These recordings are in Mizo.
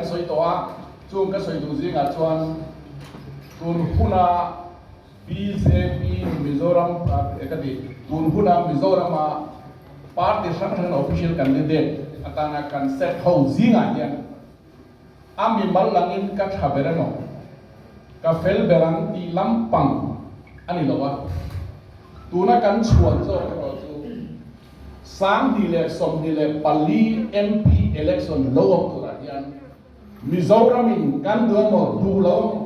sawi tawh a, chung ka sawi duh zingah chuan tun huna bjp Mizoram ka ti, tun huna Mizorama party hrang hrang official candidate atana kan set ho zingah hian a mimal langin ka tha ber emaw, ka fel ber ang tih lampang a ni lo a, tuna kan chhuan zawk erawh chu 2024 MP election lo awm turah hian Mizoramin kan duh emaw duh lo emaw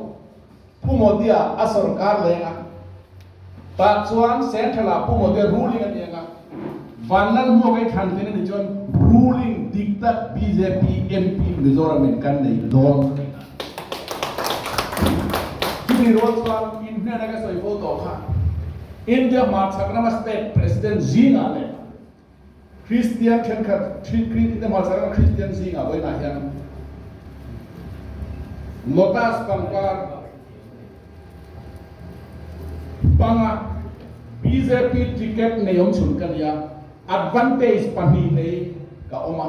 Pu Modi-a a sorkar leng a, tah chuan Central-ah Pu Modi-a ruling a ni ang a, Vanlalhmuaka i thlan thin a nih chuan ruling dik tak bjp MP Mizoramin kan nei dawn. Chumi rual chuan in hnena ka sawi fo tawh kha India hmarchhak rama state president zingah leh Kristian thenkhat India hmarchhak rama Kristian zingah vawiinah hian Lotus pangpar panga bjp ticket nei awm chhun ka nia, advantage pahnih nei ka awm a.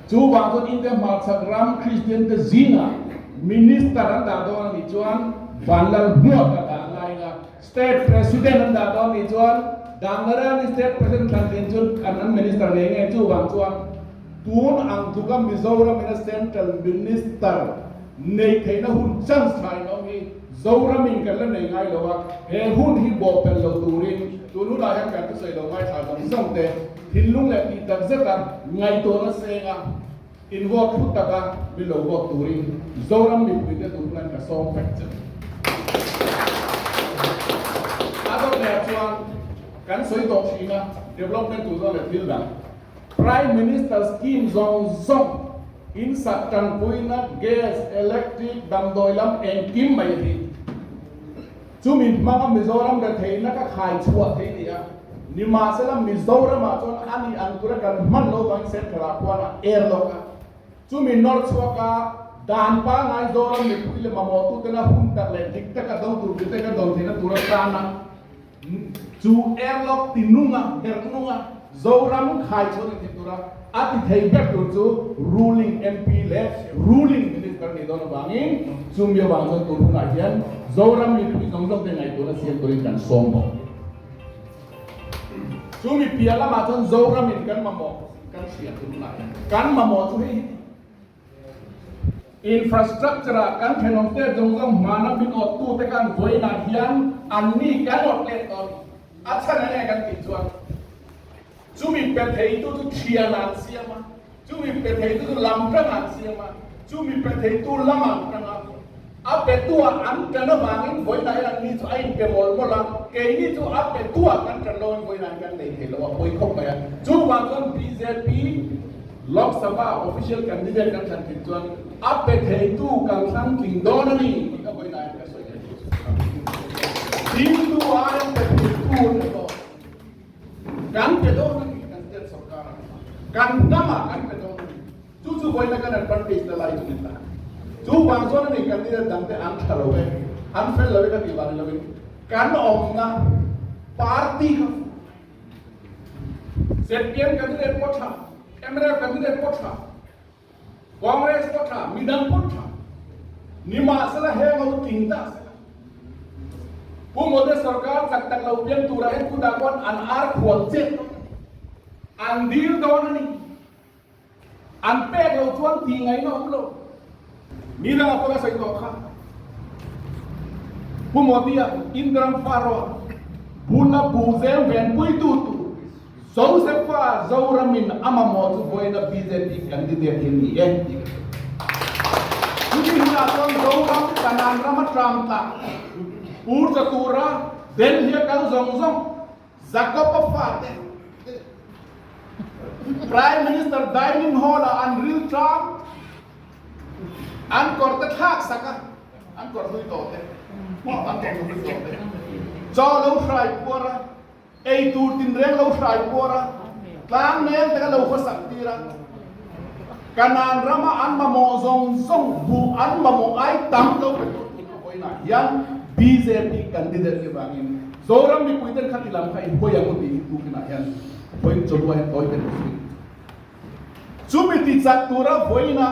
Chuvang chuan India hmarchhak ram Kristian te zingah Minister an dah dawn a nih chuan Vanlalhmuak a dah ngai nga, State President an dah dawn a nih chuan Dangarani State President thlan thin chuan an an Minister ngei ngei. Chuvang chuan tun ang tluka Mizoram ina Central Minister Neih theihna hun chance tha in awm hi Zoramin kan la nei ngai lo a, he hun hi bawhpelh lo turin tun hunah hian kan thusawi lo ngaithla zawng zawng te thinlung leh tih tak zeta ngaihtuahna senga in vote thut taka min lo vote turin Zoram mipuite tun hunah hian ka sawm vek che. A dawt lehah chuan kan sawi tawh thin a, development tur zawng leh thil dang Prime Minister scheme zawng zawng In sak tanpuina, gas, electric, damdawi lam engkim mai hi chumi hmanga Mizoram retheihna ka khai chhuah thei ni a. Nimahsela Mizoramah chuan a nih ang tura kan hman lo vangin central ah khuan a er lawk a. Chumi nawr chhuak a dan pangngai Zoram mipui leh mamawhtutena hun tak leh dik taka do tur mite ka do theihna tura tana Chu airlock ti nunga, herh nunga Zoram khai chhuah ni thei tura a ti thei ber tur chu ruling MP leh ruling Minister nih dawn avangin chumi avang chuan tun hunah hian Zoram mipui zawng zawng te ngaihtuahna siam turin kan sawm bawk. Chumi piah lamah chuan Zoramin kan mamawh kan hria tun hunah hian kan mamawh chu hei hi. Infrastructure ah kan thenawm te zawng zawng hmana min awt tu te khan vawiinah hian an ni kan awt let dawn a chhan enge kan tih chuan chumi pe thei tu chu thian an siam a, chumi pe thei tu chu lam tang an siam a, chumi pe thei tu lam an tang a, a pe tu ah an tan avangin vawiinah hian an ni chu a in pe mawlh mawlh a, keini chu a pe tu ah kan tan lo in vawiinah hian kan nei thei lo a pawi khawp mai a, chuvang chuan bjp Lok Sabha official candidate kan thlan thin chuan a pe theitu kan thlang tling dawn a ni tih ka vawi laiin ka sawi leh duh. Dingtu aiin pe theitu te pawh kan pe dawn a ni kan state sorkar ah kan hnam ah kan pe dawn a ni. Chu chu vawiina kan advantage na lai chu ni ta. Chu vang chuan a ni candidate dang te an tha lo e, an fel lo e ka tih vang ni lovin kan awmna party kha ZPM candidate pawh tha, mnf candidate pawh tha, Congress pawh tha, midang pawh tha. Nimahsela heng ho tling ta sela. Pu Modi sarkar chak tak lo piang turah hian tunah khuan an ar khual chet dawn a ni. An dil dawn a ni. An pek lo chuan tih ngaihna awm lo. Mi dangah pawh ka sawi tawh kha. Pu Modi-a Indram Pharaoh bula bu zel venpuitu tur Josepha Zoramin a mamawh chu vawiina bjp candidate hi ni e tih ka sawi. Chumi hunah chuan Zoram Kanan rama tram tla pur cha tura Delhi-a kal zawng zawng Jacob-a fate Prime Minister dining hall ah an ril tlang, an kawr te thlak sak a, an kawr hlui tawh te, an kawr hlui tawh te, chaw lo hrai puar a, ei tur tinreng lo hrai puar a, tlang nel te kha lo khawsak tir a, Kanaan rama an mamawh zawng zawng buh an mamawh ai tam lo pe tur tun a vawiinah hian bjp candidate ni vangin Zoram mipui ten khati lam kha i hawi ang u tih hi tukinah hian vawiin chawlua hian tawi ten ka sawi. Chumi ti chak tura vawiina.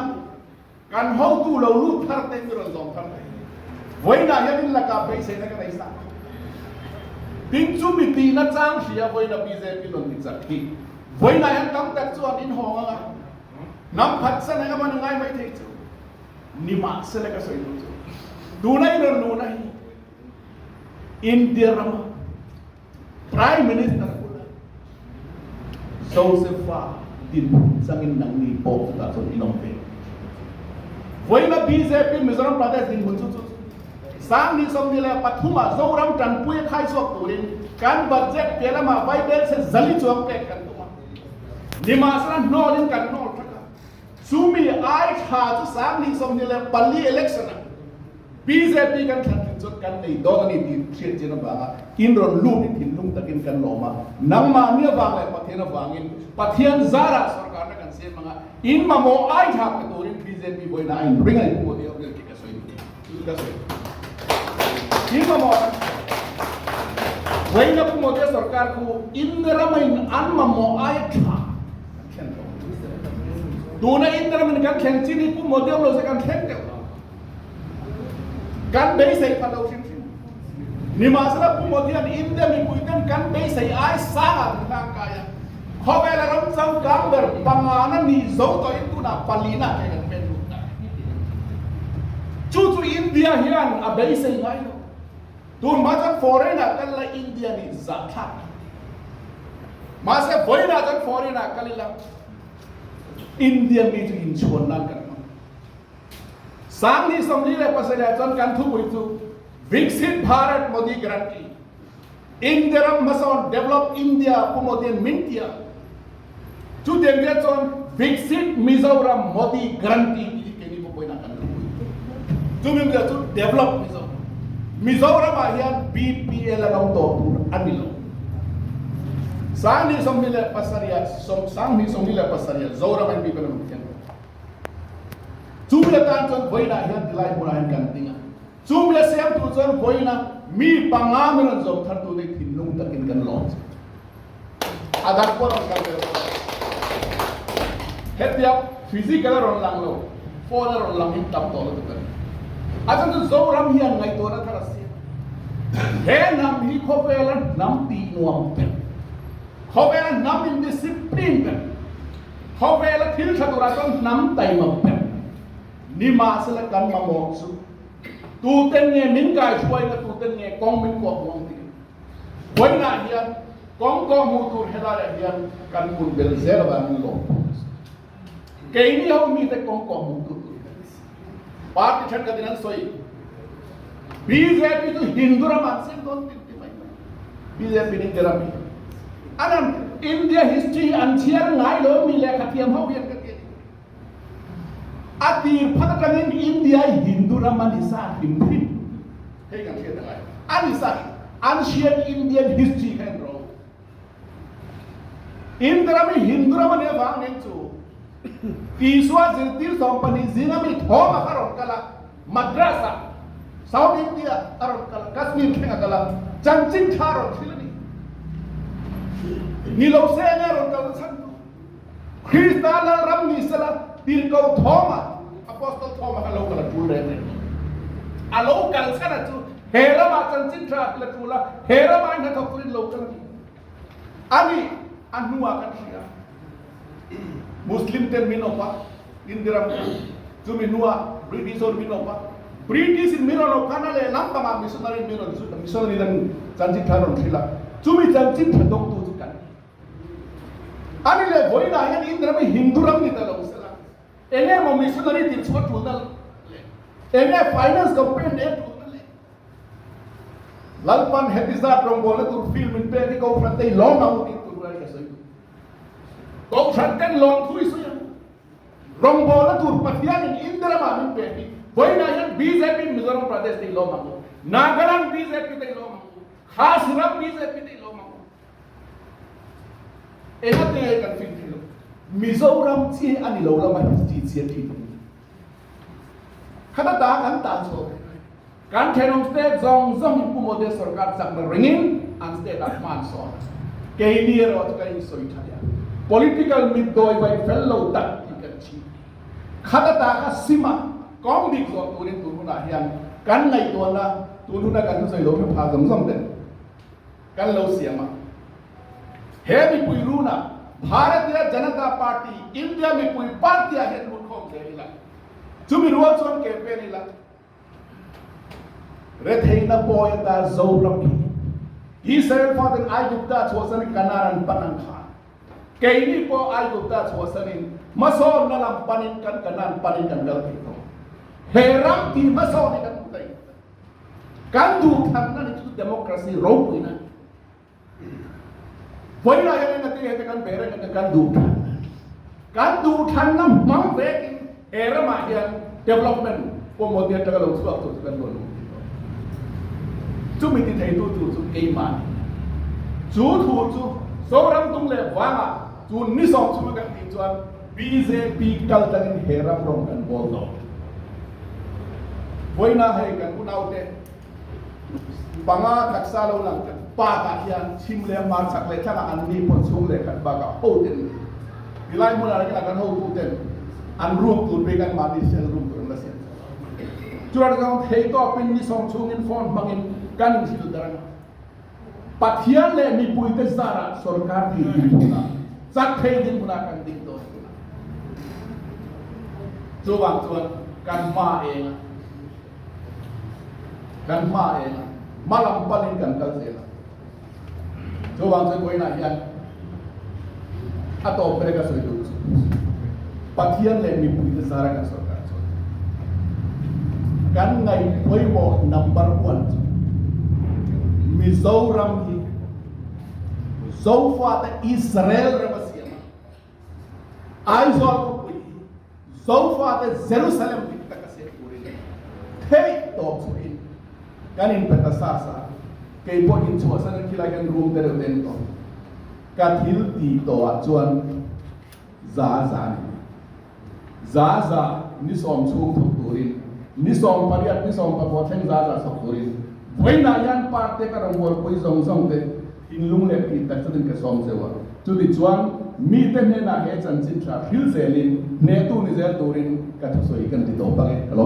Kan hotu lo lut thar te mi rawn zawm thar mai. Vawiinah hian in lakah beiseina ka nei sa. Tin chu mi tihna chang hria vawiina bjp rawn ti chak hi. Vawiinah hian tam tak chuan in hawng anga hnam phatsan eng emaw ni ngai mai thei chu nimahsela ka sawi duh chu tuna in rawn luhna hi India rama Prime Minister bula Josepha dinhmun changin nangni pawh chutah chuan in awm ve. Vawiina bjp Mizoram Pradesh dinhmun chu chu 2023 ah Zoram tanpui a khai chhuak turin kan budget piah lamah Vaibel se zali chuang pek kan tum a. Nimahsela hnawlin kan hnawl thak a. Chumi ai tha chu 2024 election ah bjp kan thlan thin chuan kan nei dawn a ni tih hriat chian avanga in rawn lut i thinlung takin kan lawm a. Nangmahni avang leh Pathian avangin Pathian zarah sorkarna kan siam anga in mamawh ai tha pe turin bjp vawiin a in ring a ni Pu Modi ho vel khi ka sawi duh. Chu chu ka sawi. In mamawh vawiin a Pu Modi sorkar khu in ramain an mamawh ai tha kan thlen tawh. Tuna in ramain kan thlen chin hi Pu Modi awm lo se kan thleng deuh. Kan beisei pha lo hrim hrim. Nimahsela Pu Modi-a'n India mipuiten kan beisei ai sangah min hlang kai a. Khawvela ram changkang ber pangana nih zo tawhin tunah palina ke kan pen lut ta. Chu chu India hian a beisei ngai lo. Tun hma chuan foreign-ah kal la India nih zahthlak. Mahse vawiinah chuan foreign-ah kal ila India mi chu inchhuan nan kan hmang. 2027 ah chuan kan thupui chu Viksit Bharat Modi Guarantee, India ram hmasawn, Develop India, Pu Modi-a'n min ti a. Chutiang te chuan Viksit Mizoram Modi Guarantee tih hi keini pawh pawhin a kan thupui. Chumi awmzia chu Develop Mizoram. Mizoram-ah hian BPL an awm tawh tur a ni lo. 2027 ah, 2027 ah Zoram-ah hian BPL an awm thiang lo. Chumi atan chuan vawiinah hian tilai hmunah hian kan ding a. Chumi a siam tur chuan vawiina mi panga min rawn zawm thar tute thinlung takin kan lawm che. A dang pawh rawn kal ve rawh. Hetia physical a rawn lang lo, phone a rawn lang hi tam tawh lutuk a ni. A chhan chu Zoram hian ngaihtuahna thar a siam a. He hnam hi khawvela hnam tih nuam ber, khawvela hnam indiscipline ber, Khawvela thil tha turah chuan hnam taima ber nimahsela kan mamawh chu tuten nge min kaihruaina, tuten nge kawng min kawh hmuh ang tih vawiinah hian kawng kawh hmuh tur helaiah hian kan hmun bel zel avangin lawm tur a ni. Keini ho mite kawng kawh hmuh tur tur hi a ni. Party thenkhatin an sawi bjp chu Hindu ram an siam dawn tih ti mai mai. Bjp in India ram hi an an India history hi an chhiar ngai lo mi lehkha thiam ho hian ka ti a ni. A tir phat atangin India hi Hindu ram a ni sa hrim hrim. Hei kan hriat angai. A ni sa ancient Indian history kha en rawh. India ram hi Hindu ram a nih avang nen chu Isua zirtir 12 zinga mi thawm a kha rawn kal a, Madras ah, South India a rawn kal a, Kashmir thleng a kal a, chanchin tha a rawn thil a ni. Ni lo se enge a rawn kal na chhan chu? Krista Lalram ni sela tirhkoh thawm ah, Apostle thawm ah kha lo kal a tul reng reng lo. A lo kal chhan a chu he ramah chanchin tha a thil a tul a, he ramah in hnathawk turin lo kal a ni. A nih, a hnuah kan hria. Muslim ten min awp a, India ram kha. Chumi hnuah British ho min awp a. British in min rawn awp khan a lehlam pangah missionary min rawn zut a, missionary ten chanchin tha an rawn hrilh a. Chumi chanchin tha dawngtu chu kan ni. A ni leh vawiinah hian India ram hi Hindu ram ni ta lo sela, eng emaw missionary tih chhuah tulna leh eng nge finance campaign leh tulna leh Lalpan heti zat rawngbawlna tur film min pek hi Kohhran te hi lawm ang u tih tur vel ka sawi duh. Kohhran ten lawm thu i sawi ang u. Rawngbawlna tur Pathianin India ramah min pek hi vawiinah hian bjp in Mizoram Pradesh te hi lawm ang u. Nagaland bjp te hi lawm ang u. Khasi ram bjp te hi lawm ang u. Engati nge kan fin thei lo? Mizoram chi a ni lo lama history chhiat thin ang u. Khata ta kan tan chhuah ve mai. Kan thenawm state zawng zawng in Pu Modi sorkar chakna ringin an state ah hma an sawn a. Keini erawh chu kan insawi tha leh a. Political mitdawi vai fel lo tak tih kan chhim. Khata ta kha sim a. Kawng dik zawh turin tun hunah hian kan ngaihtuahna tun huna kan thusawi lo hre pha zawng zawng ten kan lo siam a. He mipui runa Bharatiya Janata Party, India mipui party-ah hian lut khawm zel ila, chumi rual chuan campaign ila, Retheihna pawi ata Zoram hi Israel faten Aigupta chhuahsanin Kanaan an pan ang khan keini pawh Aigupta chhuahsanin hmasawnna lam panin kan Kanaan panin kan kal thei tawh. He ram tih hmasawn hi kan duh daih. Kan duhthanna ni chu democracy ropuina. Vawiinah hian engati nge heti kan ve reng a kan duh than a, kan duh thanna hmang vekin he ramah hian development pawimawh te atanga lo chhuak tur chu kan rawn luh thei tawh. Chumi ti theitu tur chu keimah ni. Chu thu chu Zoram tung leh vangah chu ni sawm chhunga kan tih chuan bjp kal tlangin he ram rawng kan bawl tawh. Vawiinah hei kan unaute Panga taksa lo lang tlat bakah hian chhim leh hmar chak leh thlangah an ni pawn chhung leh khat bakah hoten ni. Tilai hmunah reng ila kan hotuten an room tur bik an mahni cell room tur an la siam chho a. Chutah chuan theitawpin ni sawm chhungin phone hmangin kan inhrilh darh ang a. Pathian leh mipuite zarah sorkar thei dinhmunah, chak thei dinhmunah kan ding dawn tuna. Chuvang chuan kan hma eng a. Kan hma eng a, hma lam panin kan kal zel a. Chuvang chuan vawiinah hian a tawp ber ka sawi duh chu Pathian leh mipuite zara kan sorkar chuan kan ngaih pawimawh number one chu Mizoram hi Zofate Israel rama siam a. Aizawl khawpui hi Zofate Jerusalem dik taka siam turin theih tawp chhuahin kan inpe ta sa sa. Kei pawh inchhuahsan in khilai kan room te reuh te an tawh. Ka thil tih tawhah chuan za za a ni. Za za ni sawm chhung thawk turin, ni 18, ni 19 thleng za za thawk turin vawiinah hian parte ka rawngbawlpui zawng zawng te thinlung leh tih tak chutin ka sawm zeuh a. Chutichuan mite hnenah he chanchin tha hril zelin hnehtu ni zel turin ka thusawi kan ti tawh bang e. Ka lo.